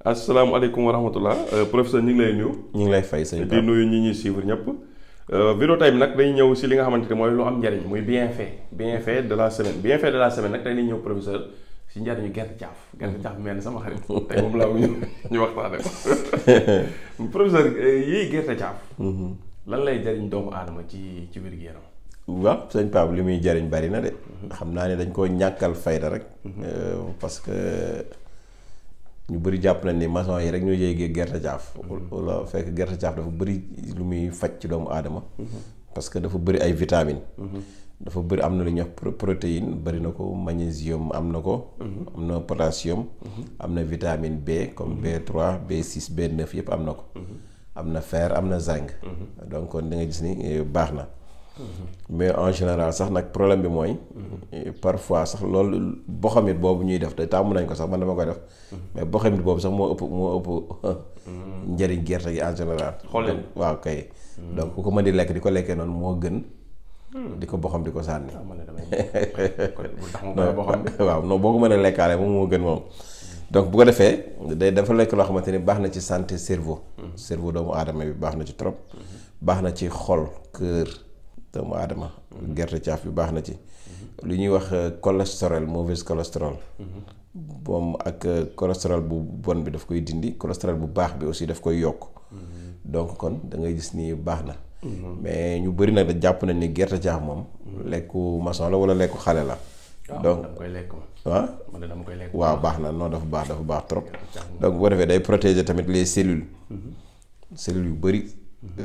asalaamaaleykum wa rahmatullah professeur ñu ngi lay nuyu. ñu ngi lay fay sëñ di nuyu ñi ñuy suivre ñëpp. vidéo tey bi nag dañuy ñëw si li nga xamante ne mooy lu am njariñ muy bienfait de la semaine bienfait de la semaine nag tey dañuy ñëw professeur si njariñu gerte caaf mel ni sama xarit tey moom laa ñu waxtaane ko professeur yii gerte caaf. lan lay jariñ doomu aadama ci wér-gu-yaram. waaw sëñ Pape li muy jariñ bari na de. xam naa ne dañ koo ñàkkal fayda rek. parce que ñu bëri jàpp nañ ni maçon yi rek ñoo yéegee gerte caaf. wala fekk gerte caaf dafa bëri lu muy faj ci doomu aadama. parce que dafa bëri ay vitamines. dafa bëri am na lu ñuy wax protéine bëri na ko magnésium am na ko. am na potassium. am na vitamine B comme B3 B6 B9 yëpp am na ko. am na fer am na zinc. donc kon da nga gis ni baax na. mais en général sax nag problème bi mooy. parfois sax loolu boxamit boobu ñuy def te tàmm nañ ko sax man dama koy def. mais boxamit boobu sax moo ëpp njëriñ gerte gi en général. xool leen waaw kay. donc ku ko mën di lekk di ko lekkee noonu moo gën. di ko boxam di ko sànni. waaw non boo ko mënee lekkaale moom moo gën moom. donc bu ko defee dafa lekk loo xamante ni baax na ci santé cerveau. cerveau doomu aadama bi baax na ci trop. baax na ci xol cœur doomu aadama. gerte caaf bi baax na ci. lu ñuy wax cholestérol mauvaise cholestérol. moom ak cholestérol bu bon bi daf koy dindi cholestérol bu baax bi aussi daf koy yokk. donc kon da ngay gis ni baax na. mais ñu bëri nag da jàpp nañ ni gerte caaf moom. lekku maçon la wala lekku xale la. donc dama koy lekk ah dama koy lekk waaw baax na non dafa baax trop. donc bu ko defee day protéger tamit les cellules. cellules yu bëri.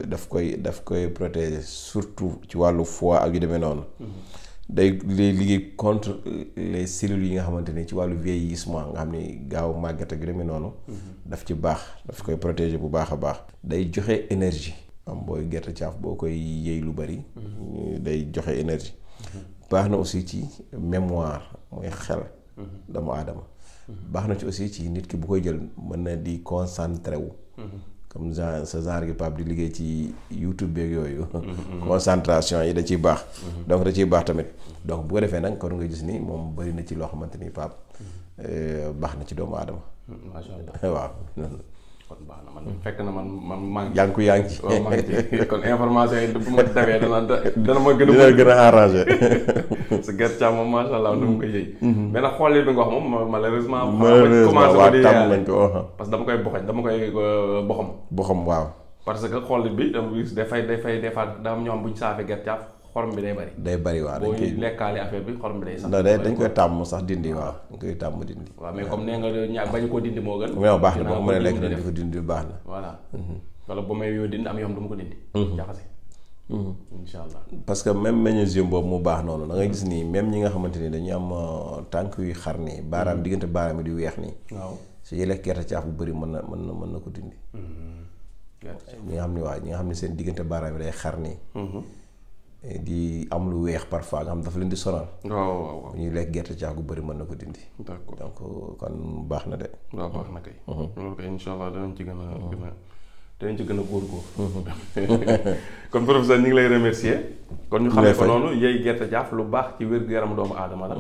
daf koy protéger surtout ci wàllu foie ak yu demee noonu. day liggéey contre les cellules yi nga xamante ni ci wàllu vieillissement nga xam ni gaaw màgget ak yu demee noonu. daf ci baax daf koy protéger bu baax a baax. day joxe énergie. am booy gerte caaf boo koy yëy lu bari. day joxe énergie. baax na aussi ci mémoire mooy xel. doomu aadama. baax na ci aussi ci nit ki bu koy jël mën na di concentré wu. comme genre gi Pape di liggéey ci YouTube beeg yooyu. concentration yi da ciy baax. donc da ciy baax tamit. donc bu ko defee nag kon nga gis ni moom bari na ci loo xamante ni Pape baax na ci doomu aadama. macha allah waaw. kon baax na man fekk na man maa ngi. yaa ngi ci kon information yi bu ma demee dana ma gën a arrangé. sa gerte caaf moom macha allah nu mu koy yëy. mais nag xool bi nga wax moom malheureusement. waaw tàmm nañ ko. parce que dama koy boxañ dama koy boxam. boxam waaw. parce que xool bi dama gis dafay des fois daa am ñoo xam bu ñu saafee gerte caaf xorom bi day bari. day bari waaw dañ koy lekkaale affaire bi xorom bi day sax. dañ koy tàmm sax dindi waaw dañ koy tàmm dindi. waaw mais comme nee nga ñaar bañ koo dindi moo gën. waaw baax na boo ko mënee lekk dañ di ko dindi baax na. voilà wala ba may yoo dindi am yoo xam du ma ko dindi. jaxase. incha allah. parce que même magnésium boobu mu baax noonu da nga gis ni même ñi nga xamante ni dañuy am tànk yu xar nii baaraam diggante baaraam yi di weex nii. waaw su ñu lekk gerte caaf bu bëri mën na ko dindi. ñi nga xam ne waaw ñi nga xam ne seen diggante baaraam yi day xar nii. di am lu weex parfois nga xam dafa leen di sonal. waaw ñuy lekk gerte caaf gu bëri mën na ko dindi. d'accord donc kon baax na de. waaw baax na kay. loolu kay incha allah danañ ci gën a góorgóor. kon professeur ñu ngi lay remercier. kon ñu xamee ko noonu yey gerte caaf lu baax ci wér-gu-yaramu doomu aadama la.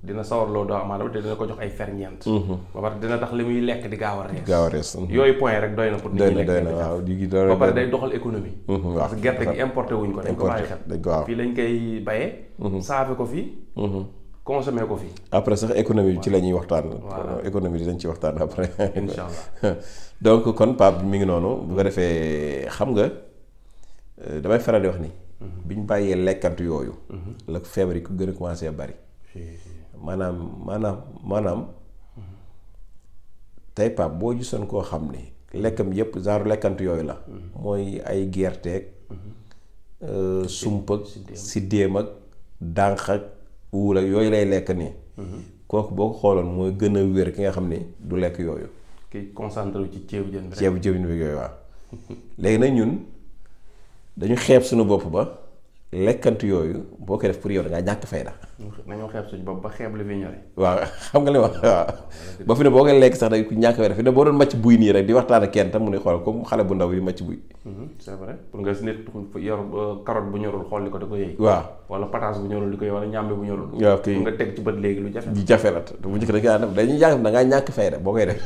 dina sawarloo doomu aadama te dina ko jox ay ferñeent. ba pare dina tax li muy lekk di gaaw a rees. yooyu point rek doy na pour. nit ñi lekk doy na waaw ba pare day doxal économie. parce que gerte gi importé wuñ ko dañ ko bàyyi xel. waaw fii lañ koy bayee. saafe ko fii. consommé ko fii. après sax économie bi ci la ñuy waxtaan. économie dinañ ci waxtaan après. incha allah. donc kon Pape mi ngi noonu. bu ko defee xam nga damay faral di wax ni. bi ñu bàyyee lekkantu yooyu. la feebar yi ko gën a commencé bari. maanaam tey Pape boo gisoon koo xam ni lekkam yépp genre lekkantu yooyu la. mooy ay gerteeg. sump ak siddéem ak dànq ak wuul ak yooyu lay lekk nii. kooku boo ko xooloon mooy gën a wér ki nga xam ni du lekk yooyu. kiy concentré wu ci ceebu jën bi. ceebu jën bi yooyu waaw. léegi nag ñun dañu xeeb suñu bopp ba lekkantu yooyu boo koy def pour yow da ngaa ñàkk fayda. dañoo xeeb suñu bopp ba xeeb li fi ñore. waaw xam nga li wax waaw. ba fi ne boo koy lekk sax day ku ñàkk fayda fi ne boo doon màcc buy nii rek di waxtaan ak kenn tam mu ne xool comme xale bu ndaw yi màcc buy. c'est vrai pour nga si nit yor carotte bu ñorul xool li ko da ko yëy. waaw wala pataas bu ñorul di ko yëy wala ñàmbe bu ñorul. waaw kii nga teg ci bët léegi lu jafe. lu jafe la te bu njëkk da ngaa ñàkk fayda boo koy def.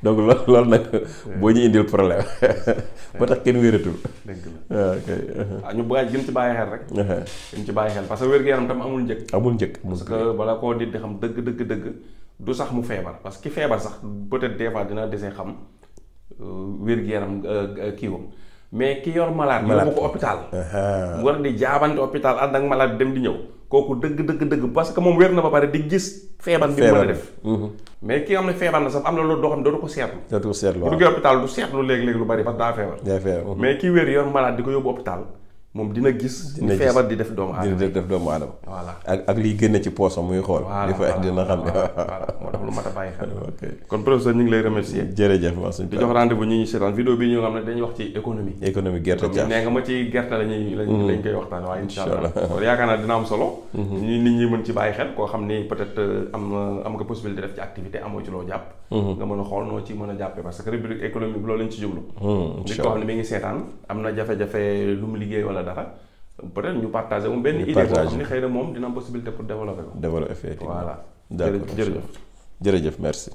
donc loolu nag boo ñu indil problème ba tax kenn wératul. dëgg waaw ok. ñu bëgg gën ci bàyyi xel rek. gën ci bàyyi xel parce que wér-gu-yaram tam amul njëkk. amul njëkk. parce que bala koo nit di xam dëgg du sax mu feebar parce que ki feebar sax peut-être des fois dina desee xam wér-gu-yaram kiiwam mais ki yor malade yóbbu ko hôpital mu war di jaabante hôpital ànd ak malade dem di ñëw kooku dëgg parce que moom wér na ba pare di gis feebar bi mu mën a def mais ki nga xam ne feebar na sax am na loolu doo xam ne dootu ko seetlu bu duggee hôpital du seetlu léegi-léegi lu bari parce que daa feebar mais ki wér yor malade di ko yóbbu hôpital moom dina gis ni feebar di def doomu aadama voilà ak liy génne ci poosam muy xool di fa dina xam ne voilà moo tax lu mat a bàyyi xel kon professeur ñu ngi lay remercier jërëjëf di jox rendez-vous ñi ñu seetaan vidéo bi ñu nga xam ne dañuy wax ci économie gerte caaf nee nga ma ci gerte lañ koy waxtaan waaye insha allah kon yaakaar naa dina am solo nit ñi mën ci bàyyi xel koo xam ni peut-être am nga possibilité def ci activité amoo ci loo jàpp nga mën a xool noo ci mën a jàppee parce que rubrique économique loolu lañ ci jublu nit koo xam ne mi ngi seetaan am na jafe-jafe lu mu liggéey wala dara peut-être ñu partagé moom benn idée boo xam ne xëy na moom dina am possibilité pour développer ko. effectivement voilà d'accord jërëjëf merci.